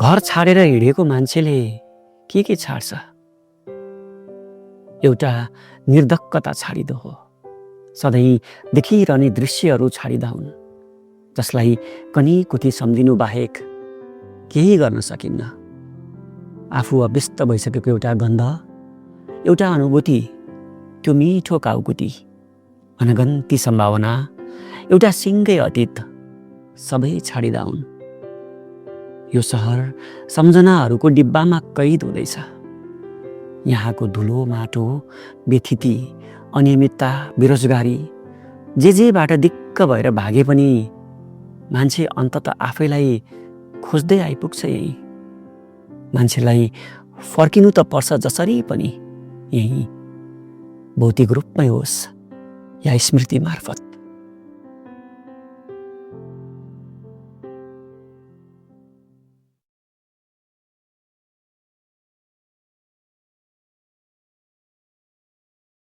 घर छाडेर हिँडेको मान्छेले के छाड्छ? एउटा निर्धक्कता छाडिदो हो। सधैँ देखिरहने दृश्यहरू छाडिदा हुन्, जसलाई कनीकुथी सम्झिनु बाहेक केही गर्न सकिन्न। आफू अभ्यस्त भइसकेको एउटा गन्ध, एउटा अनुभूति, त्यो मिठो काउकुटी, अनगन्ती सम्भावना, एउटा सिङ्गै अतीत, सबै छाडिदा हुन्। यो सहर सम्झनाहरूको डिब्बामा कैद हुँदैछ। यहाँको धुलो माटो, व्यथिति, अनियमितता, बेरोजगारी, जेबाट दिक्क भएर भागे पनि मान्छे अन्तत आफैलाई खोज्दै आइपुग्छ यही। मान्छेलाई फर्किनु त पर्छ जसरी पनि यही, भौतिक रूपमै होस् या स्मृति मार्फत।